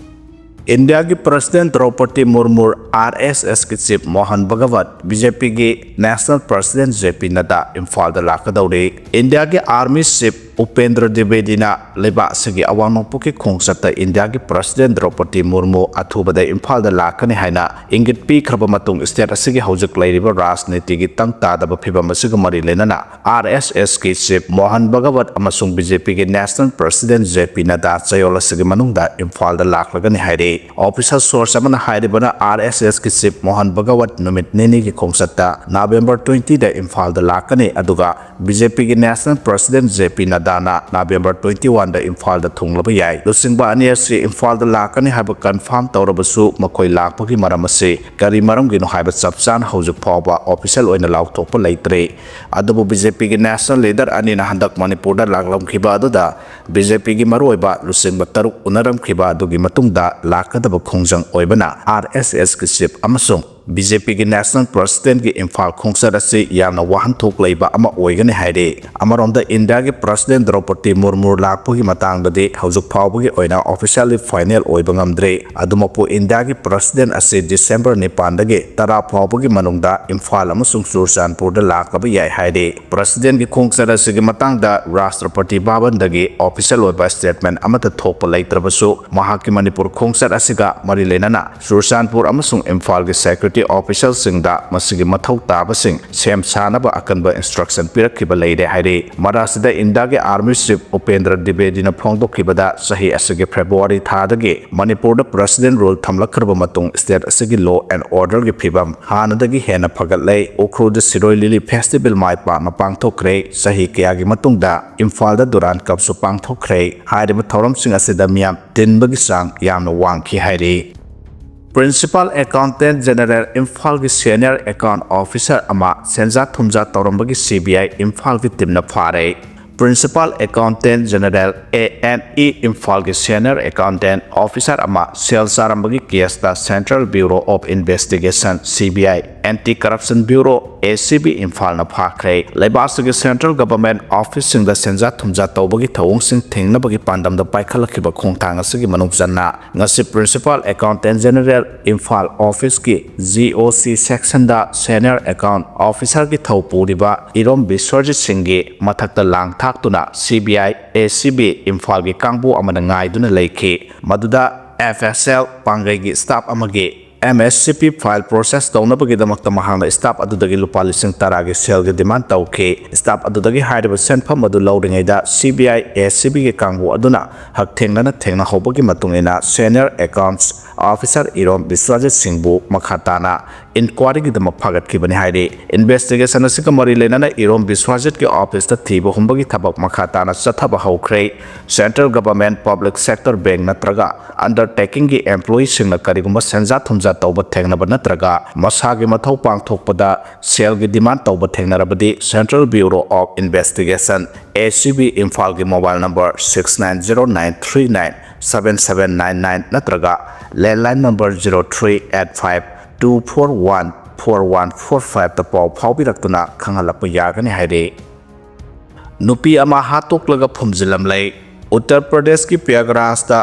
ꯏꯟꯗꯤꯌꯥꯒꯤ ꯄ꯭ꯔꯁꯤꯗꯦꯟ ꯗ꯭ꯔꯧꯄꯗꯤ ꯃꯨꯔꯃꯨ, ꯑꯥꯔ ꯑꯦꯁ ꯑꯦꯁꯀꯤ chief Mohan Bhagavad, B J ꯄꯤꯒꯤ ꯅꯦꯁꯅꯦꯜ ꯄ꯭ꯔꯁꯤꯗꯦꯟ ꯖꯦ ꯄꯤ ꯅꯗꯥ ꯏꯝꯐꯥꯜꯗ ꯂꯥꯛꯀꯗꯧꯔꯤ꯫ ꯏꯟꯗꯤꯌꯥꯒꯤ ꯑꯥꯔꯃꯤ ꯆꯤꯐ ꯎꯄꯦꯟꯗ꯭ꯔ ꯗ꯭ꯋꯤꯕꯦꯗꯤꯅ ꯂꯩꯕꯥꯛ ꯑꯁꯤꯒꯤ ꯑꯋꯥꯡ ꯅꯣꯡꯄꯣꯛꯀꯤ ꯈꯣꯡꯆꯠꯇ ꯏꯟꯗꯤꯌꯥꯒꯤ ꯄ꯭ꯔꯁꯤꯗꯦꯟ ꯗ꯭ꯔꯧꯄꯗꯤ ꯃꯨꯔꯃꯨ ꯑꯊꯨꯕꯗ ꯏꯝꯐꯥꯜꯗ ꯂꯥꯛꯀꯅꯤ ꯍꯥꯏꯅ ꯏꯪꯒꯤꯠ ꯄꯤꯈ꯭ꯔꯕ ꯃꯇꯨꯡ, ꯁ꯭ꯇꯦꯠ ꯑꯁꯤꯒꯤ ꯍꯧꯖꯤꯛ ꯂꯩꯔꯤꯕ ꯔꯥꯖꯅꯤꯇꯤꯒꯤ ꯇꯪ ꯇꯥꯗꯕ ꯐꯤꯕꯝ ꯑꯁꯤꯒ ꯃꯔꯤ ꯂꯩꯅꯅ ꯑꯥꯔ ꯑꯦꯁ ꯑꯦꯁꯀꯤ ꯆꯤꯐ ꯃꯣꯍꯟ ꯚꯒꯋꯠ ꯑꯃꯁꯨꯡ ꯕꯤ ꯖꯦ ꯄꯤꯒꯤ ꯅꯦꯁꯅꯦꯜ ꯄ꯭ꯔꯁꯤꯗꯦꯟ ꯖꯦ ꯄꯤ ꯅꯗꯥ ꯆꯌꯣꯜ ꯑꯁꯤꯒꯤ ꯃꯅꯨꯡꯗ ꯏꯝꯐꯥꯜꯗ ꯂꯥꯛꯂꯒꯅꯤ ꯍꯥꯏꯔꯤ꯫ ꯑꯣꯐꯤꯁꯤꯌꯦꯜ ꯁꯣꯔꯁ ꯑꯃꯅ ꯍꯥꯏꯔꯤꯕꯅ, ꯑꯥꯔ ꯑꯦꯁ ꯑꯦꯁꯀꯤ ꯆꯤꯐ ꯃꯣꯍꯟ ꯚꯒꯋꯠ ꯅꯨꯃꯤꯠ ꯅꯤꯅꯤꯒꯤ ꯈꯣꯡꯆꯠꯇ ꯅꯕꯦꯝꯕꯔ ꯇ꯭ꯋꯦꯟꯇꯤꯗ ꯏꯝꯐꯥꯜꯗ ꯂꯥꯛꯀꯅꯤ, ꯑꯗꯨꯒ ꯕꯤ ꯖꯦ ꯄꯤꯒꯤ ꯅꯦꯁꯅꯦꯜ ꯄ꯭ꯔꯁꯤꯗꯦꯟ ꯖꯦ ꯄꯤ ꯅꯗꯥꯅ ꯅꯕꯦꯝꯕꯔ ꯇ꯭ꯋꯦꯟꯇꯤ ꯋꯥꯟꯗ ꯏꯝꯐꯥꯜꯗ ꯊꯨꯡꯂꯕ ꯌꯥꯏ꯫ ꯂꯨꯆꯤꯡꯕ ꯑꯅꯤ ꯑꯁꯤ ꯏꯝꯐꯥꯜꯗ ꯂꯥꯛꯀꯅꯤ ꯍꯥꯏꯕ ꯀꯟꯐꯥꯔꯝ ꯇꯧꯔꯕꯁꯨ, ꯃꯈꯣꯏ ꯂꯥꯛꯄꯒꯤ ꯃꯔꯝ ꯑꯁꯤ ꯀꯔꯤ ꯃꯔꯝꯒꯤꯅꯣ ꯍꯥꯏꯕ ꯆꯞ ꯆꯥꯅ ꯍꯧꯖꯤꯛ ꯐꯥꯎꯕ ꯑꯣꯐꯤꯁꯤꯌꯦꯜ ꯑꯣꯏꯅ ꯂꯥꯎꯊꯣꯛꯄ ꯂꯩꯇ꯭ꯔꯤ꯫ ꯑꯗꯨꯕꯨ ꯕꯤ ꯖꯦ ꯄꯤꯒꯤ ꯅꯦꯁꯅꯦꯜ ꯂꯤꯗꯔ ꯑꯅꯤꯅ ꯍꯟꯗꯛ ꯃꯅꯤꯄꯨꯔꯗ ꯂꯥꯛꯂꯝꯈꯤꯕ ꯑꯗꯨꯗ ꯕꯤ ꯖꯦ ꯄꯤꯒꯤ ꯃꯔꯨꯑꯣꯏꯕ ꯂꯨꯆꯤꯡꯕ ꯇꯔꯨꯛ ꯎꯅꯔꯝꯈꯤꯕ ꯑꯗꯨꯒꯤ ꯃꯇꯨꯡꯗ ꯂꯥꯛꯀꯗꯕ ꯈꯣꯡꯖꯪ ꯑꯣꯏꯕꯅ, ꯑꯥꯔ ꯑꯦꯁ ꯑꯦꯁꯀꯤ ꯆꯤꯐ ꯑꯃꯁꯨꯡ ꯕꯤ ꯖꯦ ꯄꯤꯒꯤ ꯅꯦꯁꯅꯦꯜ ꯄ꯭ꯔꯁꯤꯗꯦꯟꯒꯤ ꯏꯝꯐꯥꯜ ꯈꯣꯡꯆꯠ ꯑꯁꯤ ꯌꯥꯝꯅ ꯋꯥꯍꯟꯊꯣꯛ ꯂꯩꯕ ꯑꯃ ꯑꯣꯏꯒꯅꯤ ꯍꯥꯏꯔꯤ꯫ ꯑꯃꯔꯣꯝꯗ, ꯏꯟꯗꯤꯌꯥꯒꯤ ꯄ꯭ꯔꯁꯤꯗꯦꯟ ꯗ꯭ꯔꯧꯄꯗꯤ ꯃꯨꯔꯃꯨ ꯂꯥꯛꯄꯒꯤ ꯃꯇꯥꯡꯗꯗꯤ ꯍꯧꯖꯤꯛ ꯐꯥꯎꯕꯒꯤ ꯑꯣꯏꯅ ꯑꯣꯐꯤꯁꯤꯌꯦꯜꯂꯤ ꯐꯥꯏꯅꯦꯜ ꯑꯣꯏꯕ ꯉꯝꯗ꯭ꯔꯤ꯫ ꯑꯗꯨꯃꯛꯄꯨ, ꯏꯟꯗꯤꯌꯥꯒꯤ ꯄ꯭ꯔꯁꯤꯗꯦꯟ ꯑꯁꯤ ꯗꯤꯁꯦꯝꯕꯔ ꯅꯤꯄꯥꯟꯗꯒꯤ ꯇꯔꯥ ꯐꯥꯎꯕꯒꯤ ꯃꯅꯨꯡꯗ ꯏꯝꯐꯥꯜ ꯑꯃꯁꯨꯡ ꯆꯨꯔꯆꯥꯟꯄꯨꯔꯗ ꯂꯥꯛꯂꯕ ꯌꯥꯏ ꯍꯥꯏꯔꯤ꯫ ꯄ꯭ꯔꯁꯤꯗꯦꯟꯒꯤ ꯈꯣꯡꯆꯠ ꯑꯁꯤꯒꯤ ꯃꯇꯥꯡꯗ ꯔꯥꯁꯇ꯭ꯔꯄꯇꯤ ꯚꯕꯟꯗꯒꯤ ꯑꯣꯐꯤꯁꯤꯌꯦꯜ ꯑꯣꯏꯕ ꯁ꯭ꯇꯦꯠꯃꯦꯟ ꯑꯃꯠꯇ ꯊꯣꯛꯄ ꯂꯩꯇ꯭ꯔꯕꯁꯨ, ꯃꯍꯥꯛꯀꯤ ꯃꯅꯤꯄꯨꯔ ꯈꯣꯡꯆꯠ ꯑꯁꯤꯒ ꯃꯔꯤ ꯂꯩꯅꯅ ꯆꯨꯔꯆꯥꯟꯄꯨꯔ ꯑꯃꯁꯨꯡ ꯏꯝꯐꯥꯜꯒꯤ ꯁꯦꯀ꯭ꯔꯦꯇꯔꯤ ꯑꯣꯐꯤꯁꯔꯁꯤꯡꯗ ꯃꯁꯤꯒꯤ ꯃꯊꯧ ꯇꯥꯕꯁꯤꯡ ꯁꯦꯝ ꯁꯥꯅꯕ ꯑꯀꯟꯕ instruction ꯄꯤꯔꯛꯈꯤꯕ ꯂꯩꯔꯦ ꯍꯥꯏꯔꯤ꯫ ꯃꯔꯛꯁꯤꯗ ꯏꯟꯗꯤꯌꯥꯒꯤ Army Chief ꯎꯄꯦꯟꯗ꯭ꯔ ꯗ꯭ꯋꯤꯕꯦꯗꯤꯅ ꯐꯣꯡꯗꯣꯛꯈꯤꯕꯗ, ꯆꯍꯤ ꯑꯁꯤꯒꯤ February ꯊꯥꯗꯒꯤ ꯃꯅꯤꯄꯨꯔꯗ President Rule ꯊꯝꯂꯛꯈ꯭ꯔꯕ ꯃꯇꯨꯡ state ꯑꯁꯤꯒꯤ law and orderꯒꯤ ꯐꯤꯕꯝ ꯍꯥꯟꯅꯗꯒꯤ ꯍꯦꯟꯅ ꯐꯒꯠꯂꯦ꯫ ꯎꯈ꯭ꯔꯨꯜꯗ ꯁꯤꯔꯣꯏ ꯂꯤꯂꯤ festival ꯃꯥꯏ ꯄꯥꯛꯅ ꯄꯥꯡꯊꯣꯛꯈ꯭ꯔꯦ꯫ ꯆꯍꯤ ꯀꯌꯥꯒꯤ ꯃꯇꯨꯡꯗ ꯏꯝꯐꯥꯜꯗ Durand Cupꯁꯨ ꯄꯥꯡꯊꯣꯛꯈ꯭ꯔꯦ꯫ ꯍꯥꯏꯔꯤꯕ ꯊꯧꯔꯝꯁꯤꯡ ꯑꯁꯤꯗ ꯃꯤꯌꯥꯝ ꯇꯤꯟꯕꯒꯤ ꯆꯥꯡ ꯌꯥꯝꯅ ꯋꯥꯡꯈꯤ ꯍꯥꯏꯔꯤ꯫ Principal Accountant General ꯏꯝꯐꯥꯜꯒꯤ Senior Account Officer ꯑꯃ ꯁꯦꯟꯖꯥ ꯊꯨꯝꯖꯥ ꯇꯧꯔꯝꯕꯒꯤ C B I ꯏꯝꯐꯥꯜꯒꯤ teamꯅ ꯐꯥꯔꯦ꯫ Principal Accountant General A N E ꯏꯝꯐꯥꯜꯒꯤ Senior Accountant Officer ꯑꯃ ꯁꯦꯜ ꯆꯥꯔꯝꯕꯒꯤ caseꯇ Central Bureau of Investigation, C B I, Anti Corruption Bureau, A C B ꯏꯝꯐꯥꯜꯅ ꯐꯥꯈ꯭ꯔꯦ꯫ ꯂꯩꯕꯥꯛ ꯑꯁꯤꯒꯤ central government officeꯁꯤꯡꯗ ꯁꯦꯟꯖꯥ ꯊꯨꯝꯖꯥ ꯇꯧꯕꯒꯤ ꯊꯧꯑꯣꯡꯁꯤꯡ ꯊꯤꯡꯅꯕꯒꯤ ꯄꯥꯟꯗꯝꯗ ꯄꯥꯏꯈꯠꯂꯛꯈꯤꯕ ꯈꯣꯡꯊꯥꯡ ꯑꯁꯤꯒꯤ ꯃꯅꯨꯡ ꯆꯟꯅ ꯉꯁꯤ Principal Accountant General Imphal officeꯀꯤ G O C sectionꯗ Senior Account Officerꯒꯤ ꯊꯧ ꯄꯨꯔꯤꯕ ꯏꯔꯣꯝ ꯕꯤꯁ꯭ꯋꯖꯤꯠ ꯁꯤꯡꯒꯤ ꯃꯊꯛꯇ ꯂꯥꯡ ꯊꯥꯛꯇꯨꯅ C B I, A C B ꯏꯝꯐꯥꯜꯒꯤ ꯀꯥꯡꯕꯨ ꯑꯃꯅ ꯉꯥꯏꯗꯨꯅ ꯂꯩꯈꯤ꯫ ꯃꯗꯨꯗ F S L ꯄꯥꯡꯒꯩꯒꯤ staff ꯑꯃꯒꯤ M S C P file process ꯇꯧꯅꯕꯒꯤꯗꯃꯛꯇ ꯃꯍꯥꯛꯅ staff ꯑꯗꯨꯗꯒꯤ ꯂꯨꯄꯥ ꯂꯤꯁꯤꯡ ꯇꯔꯥꯒꯤ ꯁꯦꯜꯒꯤ demand ꯇꯧꯈꯤ꯫ Staff ꯑꯗꯨꯗꯒꯤ ꯍꯥꯏꯔꯤꯕ ꯁꯦꯟꯐꯝ ꯑꯗꯨ ꯂꯧꯔꯤꯉꯩꯗ C B I, A C Bꯒꯤ ꯀꯥꯡꯕꯨ ꯑꯗꯨꯅ ꯍꯛꯊꯦꯡꯅꯅ ꯊꯦꯡꯅꯍꯧꯕꯒꯤ ꯃꯇꯨꯡ ꯏꯟꯅ Senior Accounts Officer ꯏꯔꯣꯝ ꯕꯤꯁ꯭ꯋꯖꯤꯠ ꯁꯤꯡꯕꯨ ꯃꯈꯥ ꯇꯥꯅ inquiryꯒꯤꯗꯃꯛ ꯐꯥꯒꯠꯈꯤꯕꯅꯤ ꯍꯥꯏꯔꯤ꯫ Investigation ꯑꯁꯤꯒ ꯃꯔꯤ ꯂꯩꯅꯅ ꯏꯔꯣꯝ ꯕꯤꯁ꯭ꯋꯖꯤꯠꯀꯤ officeꯇ ꯊꯤꯕ ꯍꯨꯝꯕꯒꯤ ꯊꯕꯛ ꯃꯈꯥ ꯇꯥꯅ ꯆꯠꯊꯕ ꯍꯧꯈ꯭ꯔꯦ꯫ Central Government Public Sector Bank ꯅꯠꯇ꯭ꯔꯒ undertakingꯒꯤ employeeꯁꯤꯡꯅ ꯀꯔꯤꯒꯨꯝꯕ ꯁꯦꯟꯖꯥ ꯊꯨꯝꯖꯥ ꯇꯧꯕ ꯊꯦꯡꯅꯕ ꯅꯠꯇ꯭ꯔꯒ ꯃꯁꯥꯒꯤ ꯃꯊꯧ ꯄꯥꯡꯊꯣꯛꯄꯗ ꯁꯦꯜꯒꯤ demand ꯇꯧꯕ ꯊꯦꯡꯅꯔꯕꯗꯤ Central Bureau of Investigation, A C B ꯏꯝꯐꯥꯜꯒꯤ mobile number six nine zero nine three nine seven seven nine nine ꯅꯠꯇ꯭ꯔꯒ landline number zero three eight five two four one four one four fiveꯇ ꯄꯥꯎ ꯐꯥꯎꯕꯤꯔꯛꯇꯨꯅ ꯈꯪꯍꯜꯂꯛꯄ ꯌꯥꯒꯅꯤ ꯍꯥꯏꯔꯤ꯫ ꯅꯨꯄꯤ ꯑꯃ ꯍꯥꯠꯇꯣꯛꯂꯒ ꯐꯨꯝꯖꯤꯜꯂꯝꯂꯦ꯫ ꯎꯠꯇꯔ ꯄ꯭ꯔꯗꯦꯁꯀꯤ ꯄ꯭ꯔꯌꯥꯒꯔꯥꯖꯇ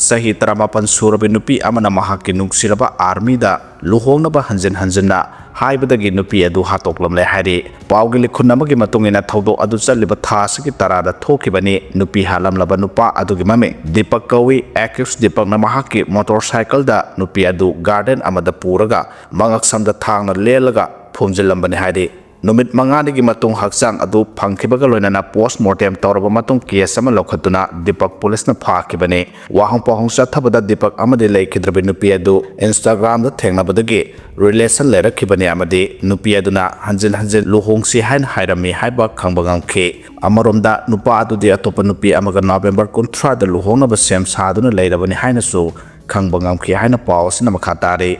ꯆꯍꯤ ꯇꯔꯥꯃꯥꯄꯟ ꯁꯨꯔꯕꯤ ꯅꯨꯄꯤ ꯑꯃꯅ ꯃꯍꯥꯛꯀꯤ ꯅꯨꯡꯁꯤꯔꯕ ꯑꯥꯔꯃꯤꯗ ꯂꯨꯍꯣꯡꯅꯕ ꯍꯟꯖꯤꯟ ꯍꯟꯖꯤꯟꯅ ꯍꯥꯏꯕꯗꯒꯤ ꯅꯨꯄꯤ ꯑꯗꯨ ꯍꯥꯠꯇꯣꯛꯂꯝꯂꯦ ꯍꯥꯏꯔꯤ꯫ ꯄꯥꯎꯒꯤ ꯂꯤꯈꯨꯟ ꯑꯃꯒꯤ ꯃꯇꯨꯡ ꯏꯟꯅ, ꯊꯧꯗꯣꯛ ꯑꯗꯨ ꯆꯠꯂꯤꯕ ꯊꯥ ꯑꯁꯤꯒꯤ ꯇꯔꯥꯗ ꯊꯣꯛꯈꯤꯕꯅꯤ꯫ ꯅꯨꯄꯤ ꯍꯥꯠꯂꯝꯂꯕ ꯅꯨꯄꯥ ꯑꯗꯨꯒꯤ ꯃꯃꯤꯡ ꯗꯤꯄꯛ ꯀꯧꯏ꯫ ꯑꯦꯀ꯭ꯌꯨꯁ ꯗꯤꯄꯛꯅ ꯃꯍꯥꯛꯀꯤ ꯃꯣꯇꯣꯔ ꯁꯥꯏꯀꯜꯗ ꯅꯨꯄꯤ ꯑꯗꯨ ꯒꯥꯔꯗꯦꯟ ꯑꯃꯗ ꯄꯨꯔꯒ ꯃꯉꯛꯁꯝꯗ ꯊꯥꯡꯅ ꯂꯦꯜꯂꯒ ꯐꯨꯝꯖꯤꯜꯂꯝꯕꯅꯤ ꯍꯥꯏꯔꯤ꯫ ꯅꯨꯃꯤꯠ ꯃꯉꯥꯅꯤꯒꯤ ꯃꯇꯨꯡ ꯍꯛꯆꯥꯡ ꯑꯗꯨ ꯐꯪꯈꯤꯕꯒ ꯂꯣꯏꯅꯅ ꯄꯣꯁꯃꯣꯔꯇꯦꯝ ꯇꯧꯔꯕ ꯃꯇꯨꯡ ꯀꯦꯁ ꯑꯃ ꯂꯧꯈꯠꯇꯨꯅ ꯗꯤꯄꯛ ꯄꯨꯂꯤꯁꯅ ꯐꯥꯈꯤꯕꯅꯤ꯫ ꯋꯥꯍꯪ ꯄꯥꯎꯍꯪ ꯆꯠꯊꯕꯗ ꯗꯤꯄꯛ ꯑꯃꯗꯤ ꯂꯩꯈꯤꯗ꯭ꯔꯕꯤ ꯅꯨꯄꯤ ꯑꯗꯨ ꯏꯟꯁꯇꯥꯒ꯭ꯔꯥꯝꯗ ꯊꯦꯡꯅꯕꯗꯒꯤ ꯔꯤꯂꯦꯁꯟ ꯂꯩꯔꯛꯈꯤꯕꯅꯤ ꯑꯃꯗꯤ ꯅꯨꯄꯤ ꯑꯗꯨꯅ ꯍꯟꯖꯤꯟ ꯍꯟꯖꯤꯟ ꯂꯨꯍꯣꯡꯁꯤ ꯍꯥꯏꯅ ꯍꯥꯏꯔꯝꯃꯤ ꯍꯥꯏꯕ ꯈꯪꯕ ꯉꯝꯈꯤ꯫ ꯑꯃꯔꯣꯝꯗ, ꯅꯨꯄꯥ ꯑꯗꯨꯗꯤ ꯑꯇꯣꯞꯄ ꯅꯨꯄꯤ ꯑꯃꯒ ꯅꯣꯕꯦꯝꯕꯔ ꯀꯨꯟꯊ꯭ꯔꯥꯗ ꯂꯨꯍꯣꯡꯅꯕ ꯁꯦꯝ ꯁꯥꯗꯨꯅ ꯂꯩꯔꯕꯅꯤ ꯍꯥꯏꯅꯁꯨ ꯈꯪꯕ ꯉꯝꯈꯤ ꯍꯥꯏꯅ ꯄꯥꯎ ꯑꯁꯤꯅ ꯃꯈꯥ ꯇꯥꯔꯤ꯫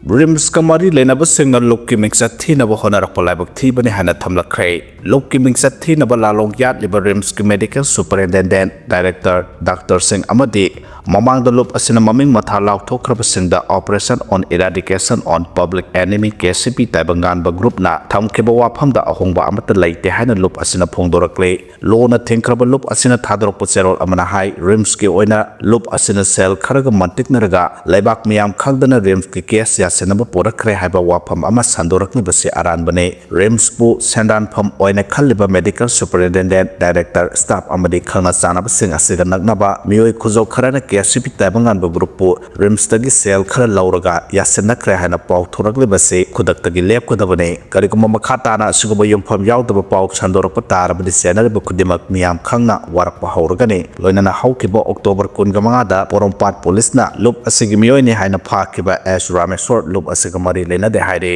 ꯔꯤꯝꯁꯀ ꯃꯔꯤ ꯂꯩꯅꯕꯁꯤꯡꯅ ꯂꯨꯞꯀꯤ ꯃꯤꯡꯆꯠ ꯊꯤꯅꯕ ꯍꯣꯠꯅꯔꯛꯄ ꯂꯥꯏꯕꯛ ꯊꯤꯕꯅꯤ ꯍꯥꯏꯅ ꯊꯝꯂꯛꯈ꯭ꯔꯦ꯫ ꯂꯨꯞꯀꯤ ꯃꯤꯡꯆꯠ ꯊꯤꯅꯕ ꯂꯥꯂꯣꯡ ꯌꯥꯠꯂꯤꯕ ꯔꯤꯝꯁꯀꯤ ꯃꯦꯗꯤꯀꯦꯜ ꯁꯨꯄꯔꯤꯟꯇꯦꯟꯗꯦꯟꯠ, ꯗꯥꯏꯔꯦꯛꯇꯔ, ꯗꯥꯛꯇꯔꯁꯤꯡ ꯑꯃꯗꯤ ꯃꯃꯥꯡꯗ ꯂꯨꯞ ꯑꯁꯤꯅ ꯃꯃꯤꯡ ꯃꯊꯥ ꯂꯥꯎꯊꯣꯛꯈ꯭ꯔꯕꯁꯤꯡꯗ Operation on Eradication on Public Enemy, K C ꯄꯤ ꯇꯥꯏꯕꯪꯉꯥꯟꯕ ꯒ꯭ꯔꯨꯞꯅ ꯊꯝꯈꯤꯕ ꯋꯥꯐꯝꯗ ꯑꯍꯣꯡꯕ ꯑꯃꯠꯇ ꯂꯩꯇꯦ ꯍꯥꯏꯅ ꯂꯨꯞ ꯑꯁꯤꯅ ꯐꯣꯡꯗꯣꯔꯛꯂꯤ꯫ ꯂꯣꯅ ꯊꯤꯡꯈ꯭ꯔꯕ ꯂꯨꯞ ꯑꯁꯤꯅ ꯊꯥꯗꯣꯔꯛꯄ ꯆꯦꯔꯣꯜ ꯑꯃꯅ ꯍꯥꯏ, ꯔꯤꯝꯁꯀꯤ ꯑꯣꯏꯅ ꯂꯨꯞ ꯑꯁꯤꯅ ꯁꯦꯜ ꯈꯔꯒ ꯃꯟꯇꯤꯛꯅꯔꯒ ꯂꯩꯕꯥꯛ ꯃꯤꯌꯥꯝ ꯈꯪꯗꯅ ꯔꯤꯝꯁꯀꯤ ꯀꯦꯁ ꯌꯥꯁꯤꯟꯅꯕ ꯄꯨꯔꯛꯈ꯭ꯔꯦ ꯍꯥꯏꯕ ꯋꯥꯐꯝ ꯑꯃ ꯁꯟꯗꯣꯔꯛꯂꯤꯕꯁꯤ ꯑꯔꯥꯟꯕꯅꯤ꯫ ꯔꯤꯝꯁꯄꯨ ꯁꯦꯟꯗꯥꯟꯐꯝ ꯑꯣꯏꯅ ꯈꯜꯂꯤꯕ ꯃꯦꯗꯤꯀꯦꯜ ꯁꯨꯄꯔꯤꯟꯇꯦꯟꯗꯦꯟꯠ, ꯗꯥꯏꯔꯦꯛꯇꯔ, ꯁ꯭ꯇꯥꯐ ꯑꯃꯗꯤ ꯈꯪꯅ ꯆꯥꯟꯅꯕꯁꯤꯡ ꯑꯁꯤꯒ ꯅꯛꯅꯕ ꯃꯤꯑꯣꯏ ꯈꯨꯖꯧ ꯈꯔꯅ ꯀꯦ ꯁꯤ ꯄꯤ ꯇꯥꯏꯕꯪꯉꯥꯟꯕ ꯒ꯭ꯔꯨꯞꯄꯨ ꯔꯤꯝꯁꯇꯒꯤ ꯁꯦꯜ ꯈꯔ ꯂꯧꯔꯒ ꯌꯥꯁꯤꯟꯅꯈ꯭ꯔꯦ ꯍꯥꯏꯅ ꯄꯥꯎ ꯊꯣꯔꯛꯂꯤꯕꯁꯤ ꯈꯨꯗꯛꯇꯒꯤ ꯂꯦꯞꯀꯗꯕꯅꯤ꯫ ꯀꯔꯤꯒꯨꯝꯕ ꯃꯈꯥ ꯇꯥꯅ ꯑꯁꯤꯒꯨꯝꯕ ꯌꯨꯝꯐꯝ ꯌꯥꯎꯗꯕ ꯄꯥꯎ ꯁꯟꯗꯣꯔꯛꯄ ꯇꯥꯔꯕꯗꯤ ꯆꯦꯟꯅꯔꯤꯕ ꯈꯨꯗꯤꯡꯃꯛ ꯃꯤꯌꯥꯝ ꯈꯪꯅ ꯋꯥꯔꯛꯄ ꯍꯧꯔꯒꯅꯤ꯫ ꯂꯣꯏꯅꯅ ꯍꯧꯈꯤꯕ ꯑꯣꯛꯇꯣꯕꯔ ꯀꯨꯟꯒ ꯃꯉꯥꯗ ꯄꯣꯔꯣꯝꯄꯥꯠ ꯄꯨꯂꯤꯁꯅ ꯂꯨꯞ ꯑꯁꯤꯒꯤ ꯃꯤꯑꯣꯏꯅꯤ ꯍꯥꯏꯅ ꯐꯥꯈꯤꯕ ꯑꯦꯁ ꯔꯥꯃꯦꯁꯣꯔ ꯂꯨꯞ ꯑꯁꯤꯒ ꯃꯔꯤ ꯂꯩꯅꯗꯦ ꯍꯥꯏꯔꯤ꯫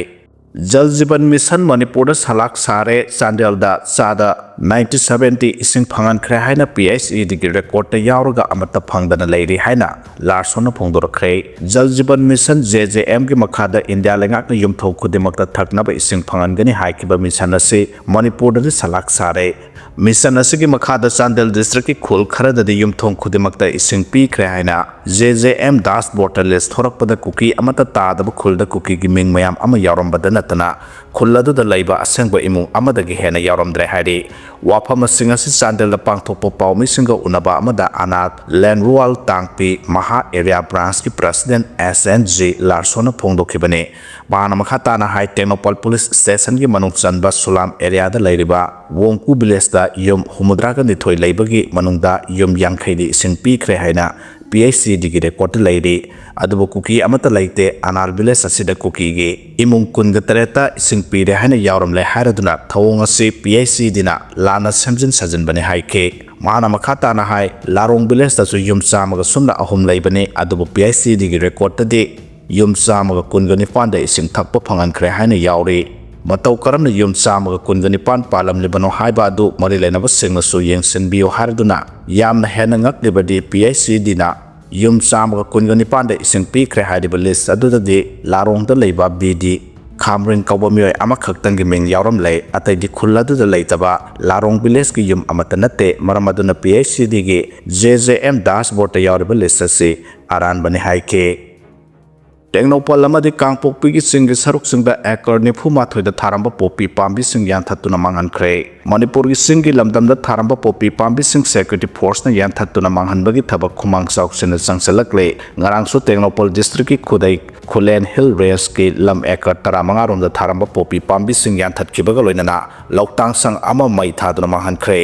ꯖꯜ ꯖꯤꯕꯟ ꯃꯤꯁꯟ ꯃꯅꯤꯄꯨꯔꯗ ꯁꯂꯥꯛ ꯁꯥꯔꯦ꯫ ꯆꯥꯟꯗꯦꯜꯗ ꯆꯥꯗ ꯅꯥꯏꯟꯇꯤ ꯁꯚꯦꯟꯇꯤ ꯏꯁꯤꯡ ꯐꯪꯍꯟꯈ꯭ꯔꯦ ꯍꯥꯏꯅ ꯄꯤ ꯑꯩꯆ ꯏꯗꯤꯒꯤ ꯔꯦꯀꯣꯔꯗꯇ ꯌꯥꯎꯔꯒ ꯑꯃꯠꯇ ꯐꯪꯗꯅ ꯂꯩꯔꯤ ꯍꯥꯏꯅ ꯂꯥꯔꯁꯣꯟꯅ ꯐꯣꯡꯗꯣꯔꯛꯈ꯭ꯔꯦ꯫ ꯖꯜ ꯖꯤꯕꯟ ꯃꯤꯁꯟ, ꯖꯦ ꯖꯦ ꯑꯦꯝꯒꯤ ꯃꯈꯥꯗ ꯏꯟꯗꯤꯌꯥ ꯂꯩꯉꯥꯛꯅ ꯌꯨꯝꯊꯣꯡ ꯈꯨꯗꯤꯡꯃꯛꯇ ꯊꯛꯅꯕ ꯏꯁꯤꯡ ꯐꯪꯍꯟꯒꯅꯤ ꯍꯥꯏꯈꯤꯕ ꯃꯤꯁꯟ ꯑꯁꯤ ꯃꯅꯤꯄꯨꯔꯗꯗꯤ ꯁꯂꯥꯛ ꯁꯥꯔꯦ꯫ ꯃꯤꯁꯟ ꯑꯁꯤꯒꯤ ꯃꯈꯥꯗ ꯆꯥꯟꯗꯦꯜ ꯗꯤꯁꯇ꯭ꯔꯤꯛꯀꯤ ꯈꯨꯜ ꯈꯔꯗꯗꯤ ꯌꯨꯝꯊꯣꯡ ꯈꯨꯗꯤꯡꯃꯛꯇ ꯏꯁꯤꯡ ꯄꯤꯈ꯭ꯔꯦ ꯍꯥꯏꯅ ꯖꯦ ꯖꯦ ꯑꯦꯝ ꯗꯥꯁꯕꯣꯔꯗꯇ ꯂꯤꯁ ꯊꯣꯔꯛꯄꯗ ꯀꯨꯀꯤ ꯑꯃꯠꯇ ꯇꯥꯗꯕ ꯈꯨꯜꯗ ꯀꯨꯀꯤꯒꯤ ꯃꯤꯡ ꯃꯌꯥꯝ ꯑꯃ ꯌꯥꯎꯔꯝꯕꯗ ꯅꯠꯇꯅ ꯈꯨꯜ ꯑꯗꯨꯗ ꯂꯩꯕ ꯑꯁꯦꯡꯕ ꯏꯃꯨꯡ ꯑꯃꯗꯒꯤ ꯍꯦꯟꯅ ꯌꯥꯎꯔꯝꯗ꯭ꯔꯦ ꯍꯥꯏꯔꯤ꯫ ꯋꯥꯐꯝꯁꯤꯡ ꯑꯁꯤ ꯆꯥꯟꯗꯦꯜꯗ ꯄꯥꯡꯊꯣꯛꯄ ꯄꯥꯎꯃꯤꯁꯤꯡꯒ ꯎꯅꯕ ꯑꯃꯗ ꯑꯅꯥꯊ ꯂꯦꯟꯔꯨꯋꯥꯜ ꯇꯥꯡꯄꯤ ꯃꯍꯥ ꯑꯦꯔꯤꯌꯥ ꯕ꯭ꯔꯥꯟꯁꯀꯤ president S N G Larson ꯐꯣꯡꯗꯣꯛꯈꯤꯕꯅꯤ꯫ ꯃꯍꯥꯛꯅ ꯃꯈꯥ ꯇꯥꯅ ꯍꯥꯏ, ꯇꯦꯡꯅꯧꯄꯜ ꯄꯨꯂꯤꯁ ꯁ꯭ꯇꯦꯁꯟꯒꯤ ꯃꯅꯨꯡ ꯆꯟꯕ ꯁꯨꯂꯥꯝ ꯑꯦꯔꯤꯌꯥꯗ ꯂꯩꯔꯤꯕ ꯋꯣꯡꯀꯨ ꯚꯤꯂꯦꯖꯇ ꯌꯨꯝ ꯍꯨꯝꯐꯨꯇꯔꯥꯒ ꯅꯤꯊꯣꯏ ꯂꯩꯕꯒꯤ ꯃꯅꯨꯡꯗ ꯌꯨꯝ ꯌꯥꯡꯈꯩꯗꯤ ꯏꯁꯤꯡ ꯄꯤꯈ꯭ꯔꯦ ꯍꯥꯏꯅ ꯄꯤ ꯑꯩꯆ ꯁꯤꯗꯒꯤ ꯔꯦꯀꯣꯔꯗꯇ ꯂꯩꯔꯤ꯫ ꯑꯗꯨꯕꯨ ꯀꯨꯀꯤ ꯑꯃꯠꯇ ꯂꯩꯇꯦ꯫ ꯑꯅꯥꯔ ꯚꯤꯂꯦꯖ ꯑꯁꯤꯗ ꯀꯨꯀꯤꯒꯤ ꯏꯃꯨꯡ ꯀꯨꯟꯒ ꯇꯔꯦꯠꯇ ꯏꯁꯤꯡ ꯄꯤꯔꯦ ꯍꯥꯏꯅ ꯌꯥꯎꯔꯝꯂꯦ ꯍꯥꯏꯔꯗꯨꯅ ꯊꯧꯑꯣꯡ ꯑꯁꯤ ꯄꯤ ꯑꯩꯆ ꯁꯤꯗꯤꯅ ꯂꯥꯟꯅ ꯁꯦꯝꯖꯤꯟ ꯁꯥꯖꯤꯟꯕꯅꯤ ꯍꯥꯏꯈꯤ꯫ ꯃꯍꯥꯛꯅ ꯃꯈꯥ ꯇꯥꯅ ꯍꯥꯏ, ꯂꯥꯔꯣꯡ ꯚꯤꯂꯦꯖꯇꯁꯨ ꯌꯨꯝ ꯆꯥꯝꯃꯒ ꯁꯨꯞꯅ ꯑꯍꯨꯝ ꯂꯩꯕꯅꯤ, ꯑꯗꯨꯕꯨ ꯄꯤ ꯑꯩꯆ ꯁꯤꯗꯤꯒꯤ ꯔꯦꯀꯣꯔꯗꯇꯗꯤ ꯌꯨꯝ ꯆꯥꯝꯃꯒ ꯀꯨꯟꯒ ꯅꯤꯄꯥꯟꯗ ꯏꯁꯤꯡ ꯊꯛꯄ ꯐꯪꯍꯟꯈ꯭ꯔꯦ ꯍꯥꯏꯅ ꯌꯥꯎꯔꯤ꯫ ꯃꯇꯧ ꯀꯔꯝꯅ ꯌꯨꯝ ꯆꯥꯝꯃꯒ ꯀꯨꯟꯒ ꯅꯤꯄꯥꯟ ꯄꯥꯜꯂꯝꯂꯤꯕꯅꯣ ꯍꯥꯏꯕ ꯑꯗꯨ ꯃꯔꯤ ꯂꯩꯅꯕꯁꯤꯡꯅꯁꯨ ꯌꯦꯡꯁꯤꯟꯕꯤꯌꯨ ꯍꯥꯏꯔꯗꯨꯅ ꯌꯥꯝꯅ ꯍꯦꯟꯅ ꯉꯛꯂꯤꯕꯗꯤ ꯄꯤ ꯑꯩꯆ ꯁꯤꯗꯤꯅ ꯌꯨꯝ ꯆꯥꯝꯃꯒ ꯀꯨꯟꯒ ꯅꯤꯄꯥꯟꯗ ꯏꯁꯤꯡ ꯄꯤꯈ꯭ꯔꯦ ꯍꯥꯏꯔꯤꯕ ꯂꯤꯁ ꯑꯗꯨꯗꯗꯤ ꯂꯥꯔꯣꯡꯗ ꯂꯩꯕ ꯕꯤ ꯗꯤ ꯈꯥꯝꯔꯤꯡ ꯀꯧꯕ ꯃꯤꯑꯣꯏ ꯑꯃꯈꯛꯇꯪꯒꯤ ꯃꯤꯡ ꯌꯥꯎꯔꯝꯂꯦ꯫ ꯑꯇꯩꯗꯤ ꯈꯨꯜ ꯑꯗꯨꯗ ꯂꯩꯇꯕ ꯂꯥꯔꯣꯡ ꯚꯤꯂꯦꯖꯀꯤ ꯌꯨꯝ ꯑꯃꯠꯇ ꯅꯠꯇꯦ꯫ ꯃꯔꯝ ꯑꯗꯨꯅ ꯄꯤ ꯑꯩꯆ ꯁꯤꯗꯤꯒꯤ ꯖꯦ ꯖꯦ ꯑꯦꯝ ꯗꯥꯁꯕꯣꯔꯗꯇ ꯌꯥꯎꯔꯤꯕ ꯂꯤꯁ ꯑꯁꯤ ꯑꯔꯥꯟꯕꯅꯤ ꯍꯥꯏꯈꯤ꯫ ꯇꯦꯡꯅꯧꯄꯜ ꯑꯃꯗꯤ ꯀꯥꯡꯄꯣꯛꯄꯤꯒꯤ ꯆꯤꯡꯒꯤ ꯁꯔꯨꯛꯁꯤꯡꯗ ꯑꯦꯀꯔ ꯅꯤꯐꯨ ꯃꯥꯊꯣꯏꯗ ꯊꯥꯔꯝꯕ ꯄꯣꯄꯤ ꯄꯥꯝꯕꯤꯁꯤꯡ ꯌꯥꯟꯊꯠꯇꯨꯅ ꯃꯥꯡꯍꯟꯈ꯭ꯔꯦ꯫ ꯃꯅꯤꯄꯨꯔꯒꯤ ꯆꯤꯡꯒꯤ ꯂꯝꯗꯝꯗ ꯊꯥꯔꯝꯕ ꯄꯣꯄꯤ ꯄꯥꯝꯕꯤꯁꯤꯡ ꯁꯦꯀ꯭ꯌꯨꯔꯤꯇꯤ ꯐꯣꯔꯁꯅ ꯌꯥꯟꯊꯠꯇꯨꯅ ꯃꯥꯡꯍꯟꯕꯒꯤ ꯊꯕꯛ ꯈꯨꯃꯥꯡ ꯆꯥꯎꯁꯤꯟꯅ ꯆꯪꯁꯤꯜꯂꯛꯂꯦ꯫ ꯉꯔꯥꯡꯁꯨ ꯇꯦꯡꯅꯧꯄꯜ ꯗꯤꯁꯇ꯭ꯔꯤꯛꯀꯤ ꯈꯨꯗꯩ ꯈꯨꯂꯦꯟ ꯍꯤꯜ ꯔꯦꯟꯖꯀꯤ ꯂꯝ ꯑꯦꯀꯔ ꯇꯔꯥꯃꯉꯥ ꯔꯣꯝꯗ ꯊꯥꯔꯝꯕ ꯄꯣꯄꯤ ꯄꯥꯝꯕꯤꯁꯤꯡ ꯌꯥꯟꯊꯠꯈꯤꯕꯒ ꯂꯣꯏꯅꯅ ꯂꯧꯇꯥꯡ ꯁꯪ ꯑꯃ ꯃꯩ ꯊꯥꯗꯨꯅ ꯃꯥꯡꯍꯟꯈ꯭ꯔꯦ꯫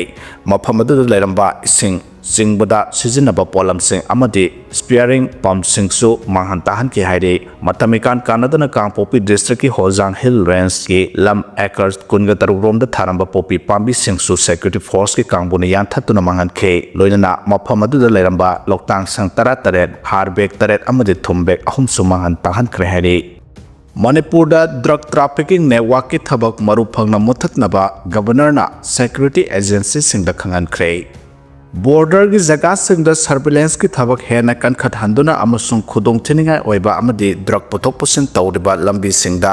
ꯃꯐꯝ ꯑꯗꯨꯗ ꯂꯩꯔꯝꯕ ꯏꯁꯤꯡ ꯆꯤꯡꯕꯗ ꯁꯤꯖꯤꯟꯅꯕ ꯄꯣꯠꯂꯝꯁꯤꯡ ꯑꯃꯗꯤ ꯁ꯭ꯄꯤꯌꯥꯔꯤꯡ ꯄꯝꯁꯤꯡꯁꯨ ꯃꯥꯡꯍꯟ ꯇꯥꯍꯟꯈꯤ ꯍꯥꯏꯔꯤ꯫ ꯃꯇꯝ ꯏꯀꯥꯟ ꯀꯥꯟꯅꯗꯅ ꯀꯥꯡꯄꯣꯛꯄꯤ ꯗꯤꯁꯇ꯭ꯔꯤꯛꯀꯤ ꯍꯣꯖꯥꯡ ꯍꯤꯜ ꯔꯦꯟꯖꯀꯤ ꯂꯝ ꯑꯦꯀꯔ ꯀꯨꯟꯒ ꯇꯔꯨꯛ ꯔꯣꯝꯗ ꯊꯥꯔꯝꯕ ꯄꯣꯄꯤ ꯄꯥꯝꯕꯤꯁꯤꯡꯁꯨ ꯁꯦꯀ꯭ꯌꯨꯔꯤꯇꯤ ꯐꯣꯔꯁꯀꯤ ꯀꯥꯡꯕꯨꯅ ꯌꯥꯟꯊꯠꯇꯨꯅ ꯃꯥꯡꯍꯟꯈꯤ꯫ ꯂꯣꯏꯅꯅ ꯃꯐꯝ ꯑꯗꯨꯗ ꯂꯩꯔꯝꯕ ꯂꯧꯇꯥꯡ ꯁꯪ ꯇꯔꯥ ꯇꯔꯦꯠ, ꯍꯥꯔ ꯕꯦꯒ ꯇꯔꯦꯠ ꯑꯃꯗꯤ ꯊꯨꯝ ꯕꯦꯒ ꯑꯍꯨꯝꯁꯨ ꯃꯥꯡꯍꯟ ꯇꯥꯍꯟꯈ꯭ꯔꯦ ꯍꯥꯏꯔꯤ꯫ ꯃꯅꯤꯄꯨꯔꯗ ꯗ꯭ꯔꯒ ꯇ꯭ꯔꯥꯐꯤꯀꯤꯡ ꯅꯦꯠꯋꯥꯔꯛꯀꯤ ꯊꯕꯛ ꯃꯔꯨ ꯐꯪꯅ ꯃꯨꯠꯊꯠꯅꯕ ꯒꯕꯔꯅꯔꯅ ꯁꯦꯀ꯭ꯌꯨꯔꯤꯇꯤ ꯑꯦꯖꯦꯟꯁꯤꯁꯤꯡꯗ ꯈꯪꯍꯟꯈ꯭ꯔꯦ꯫ ꯕꯣꯔꯗꯔꯒꯤ ꯖꯒꯥꯁꯤꯡꯗ surveillance ꯀꯤ ꯊꯕꯛ ꯍꯦꯟꯅ ꯀꯟꯈꯠꯍꯟꯗꯨꯅ ꯑꯃꯁꯨꯡ ꯈꯨꯗꯣꯡꯊꯤꯅꯤꯡꯉꯥꯏ ꯑꯣꯏꯕ ꯑꯃꯗꯤ drug ꯄꯨꯊꯣꯛ ꯄꯨꯁꯤꯟ ꯇꯧꯔꯤꯕ ꯂꯝꯕꯤꯁꯤꯡꯗ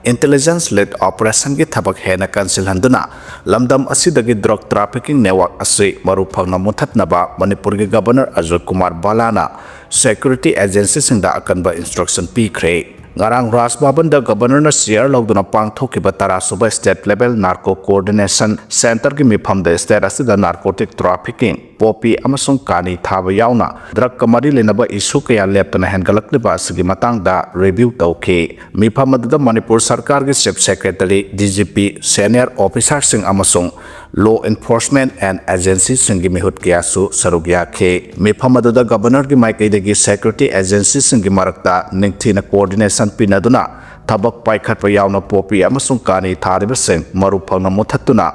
intelligence led operation ꯒꯤ ꯊꯕꯛ ꯍꯦꯟꯅ ꯀꯟꯁꯤꯜꯍꯟꯗꯨꯅ ꯂꯝꯗꯝ ꯑꯁꯤꯗꯒꯤ drug trafficking network ꯑꯁꯤ ꯃꯔꯨ ꯐꯪꯅ ꯃꯨꯊꯠꯅꯕ ꯃꯅꯤꯄꯨꯔꯒꯤ Governor Ajoy Kumar ꯕꯂꯥꯅ security agency ꯁꯤꯡꯗ ꯑꯀꯟꯕ instruction ꯄꯤꯈ꯭ꯔꯦ꯫ ꯉꯔꯥꯡ ꯔꯥꯖ ꯚꯕꯟꯗ Governor ꯅ chair ꯂꯧꯗꯨꯅ ꯄꯥꯡꯊꯣꯛꯈꯤꯕ ꯇꯔꯥꯁꯨꯕ State Level Narco Coordination Centre ꯒꯤ ꯃꯤꯐꯝꯗ state ꯑꯁꯤꯗ narcotic trafficking, poppy ꯑꯃꯁꯨꯡ ꯀꯥꯅꯤ ꯊꯥꯕ ꯌꯥꯎꯅ drug ꯀ ꯃꯔꯤ ꯂꯩꯅꯕ issue ꯀꯌꯥ ꯂꯦꯞꯇꯅ ꯍꯦꯟꯒꯠꯂꯛꯂꯤꯕ ꯑꯁꯤꯒꯤ ꯃꯇꯥꯡꯗ review ꯇꯧꯈꯤ꯫ ꯃꯤꯐꯝ ꯑꯗꯨꯗ ꯃꯅꯤꯄꯨꯔ ꯁꯔꯀꯥꯔꯒꯤ Chief Secretary, D G P, senior officer ꯁꯤꯡ ꯑꯃꯁꯨꯡ law enforcement and agency ꯁꯤꯡꯒꯤ ꯃꯤꯍꯨꯠ ꯀꯌꯥꯁꯨ ꯁꯔꯨꯛ ꯌꯥꯈꯤ꯫ ꯃꯤꯐꯝ ꯑꯗꯨꯗ Governor ꯒꯤ ꯃꯥꯏꯀꯩꯗꯒꯤ security agency ꯁꯤꯡꯒꯤ ꯃꯔꯛꯇ ꯅꯤꯡꯊꯤꯅ coordination ꯄꯤꯅꯗꯨꯅ ꯊꯕꯛ ꯄꯥꯏꯈꯠꯄ ꯌꯥꯎꯅ poppy ꯑꯃꯁꯨꯡ ꯀꯥꯅꯤ ꯊꯥꯔꯤꯕꯁꯤꯡ ꯃꯔꯨ ꯐꯪꯅ ꯃꯨꯊꯠꯇꯨꯅ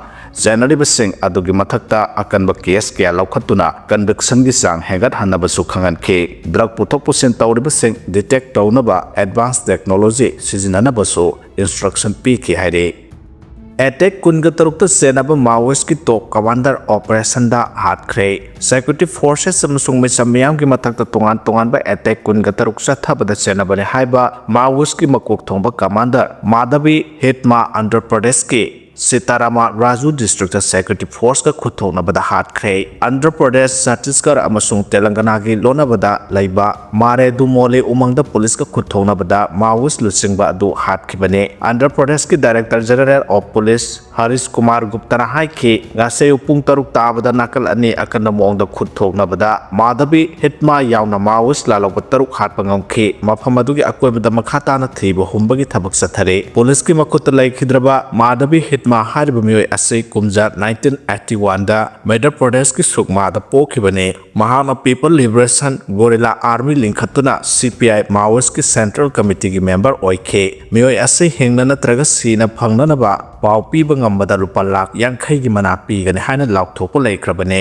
ꯆꯦꯟꯅꯔꯤꯕꯁꯤꯡ ꯑꯗꯨꯒꯤ ꯃꯊꯛꯇ ꯑꯀꯟꯕ case ꯀꯌꯥ ꯂꯧꯈꯠꯇꯨꯅ conviction ꯒꯤ ꯆꯥꯡ ꯍꯦꯟꯒꯠꯍꯟꯅꯕꯁꯨ ꯈꯪꯍꯟꯈꯤ꯫ Drug ꯄꯨꯊꯣꯛ ꯄꯨꯁꯤꯟ ꯇꯧꯔꯤꯕꯁꯤꯡ detect ꯇꯧꯅꯕ advance technology ꯁꯤꯖꯤꯟꯅꯅꯕꯁꯨ instruction ꯄꯤꯈꯤ ꯍꯥꯏꯔꯤ꯫ Attack ꯀꯨꯟꯒ ꯇꯔꯨꯛꯇ ꯆꯦꯟꯅꯕ Maoist ꯀꯤ top commander operation ꯗ ꯍꯥꯠꯈ꯭ꯔꯦ꯫ Security forces ꯑꯃꯁꯨꯡ ꯃꯤꯆꯝ ꯃꯤꯌꯥꯝꯒꯤ ꯃꯊꯛꯇ ꯇꯣꯉꯥꯟ ꯇꯣꯉꯥꯟꯕ attack ꯀꯨꯟꯒ ꯇꯔꯨꯛ ꯆꯠꯊꯕꯗ ꯆꯦꯟꯅꯕꯅꯤ ꯍꯥꯏꯕ Maoist ꯀꯤ ꯃꯀꯣꯛ ꯊꯣꯡꯕ commander ꯃꯥꯙꯕꯤ ꯍꯤꯠꯃꯥ ꯑꯟꯙ꯭ꯔ ꯄ꯭ꯔꯗꯦꯁꯀꯤ ꯁꯤꯇꯥꯔꯥꯃꯥ ꯔꯥꯖꯨ district ꯇ security force ꯀ ꯈꯨꯠꯊꯣꯛꯅꯕꯗ ꯍꯥꯠꯈ꯭ꯔꯦ꯫ ꯑꯟꯙ꯭ꯔ ꯄ꯭ꯔꯗꯦꯁ, ꯆꯇꯤꯁꯒꯔ ꯑꯃꯁꯨꯡ ꯇꯦꯂꯪꯒꯅꯥꯒꯤ ꯂꯣꯟꯅꯕꯗ ꯂꯩꯕ ꯃꯥꯔꯦꯗꯨꯃꯣꯂꯤ ꯎꯃꯪꯗ police ꯀ ꯈꯨꯠꯊꯣꯛꯅꯕꯗ Maoist ꯂꯨꯆꯤꯡꯕ ꯑꯗꯨ ꯍꯥꯠꯈꯤꯕꯅꯤ꯫ ꯑꯟꯙ꯭ꯔ ꯄ꯭ꯔꯗꯦꯁꯀꯤ Director General of Police Harish Kumar ꯒꯨꯞꯇꯅ ꯍꯥꯏꯈꯤ, ꯉꯁꯥꯏ ꯑꯌꯨꯛ ꯄꯨꯡ ꯇꯔꯨꯛ ꯇꯥꯕꯗ ꯅꯥꯀꯜ ꯑꯅꯤ ꯑꯀꯟꯕ ꯃꯑꯣꯡꯗ ꯈꯨꯠ ꯊꯣꯛꯅꯕꯗ ꯃꯥꯙꯕꯤ ꯍꯤꯠꯃꯥ ꯌꯥꯎꯅ Maoist ꯂꯥꯜꯍꯧꯕ ꯇꯔꯨꯛ ꯍꯥꯠꯄ ꯉꯝꯈꯤ꯫ ꯃꯐꯝ ꯑꯗꯨꯒꯤ ꯑꯀꯣꯏꯕꯗ ꯃꯈꯥ ꯇꯥꯅ ꯊꯤꯕ ꯍꯨꯝꯕꯒꯤ ꯊꯕꯛ ꯆꯠꯊꯔꯤ꯫ Police ꯀꯤ ꯃꯈꯨꯠꯇ ꯂꯩꯈꯤꯗ꯭ꯔꯕ ꯃꯥꯙꯕꯤ ꯍꯤꯠꯃꯥ ꯍꯥꯏꯔꯤꯕ ꯃꯤꯑꯣꯏ ꯑꯁꯤ ꯀꯨꯝꯖꯥ nineteen eighty one ꯗ ꯃꯙ꯭ꯌ ꯄ꯭ꯔꯗꯦꯁꯀꯤ ꯁꯨꯛꯃꯥꯗ ꯄꯣꯛꯈꯤꯕꯅꯤ꯫ ꯃꯍꯥꯛꯅ People Liberation Guerrilla Army ꯂꯤꯡꯈꯠꯇꯨꯅ C P I Maoist ꯀꯤ Central Committee ꯒꯤ member ꯑꯣꯏꯈꯤ꯫ ꯃꯤꯑꯣꯏ ꯑꯁꯤ ꯍꯤꯡꯅ ꯅꯠꯇ꯭ꯔꯒ ꯁꯤꯅ ꯐꯪꯅꯅꯕ ꯄꯥꯎ ꯄꯤꯕ ꯉꯝꯕꯗ ꯂꯨꯄꯥ ꯂꯥꯈ ꯌꯥꯡꯈꯩꯒꯤ ꯃꯅꯥ ꯄꯤꯒꯅꯤ ꯍꯥꯏꯅ ꯂꯥꯎꯊꯣꯛꯄ ꯂꯩꯈ꯭ꯔꯕꯅꯤ꯫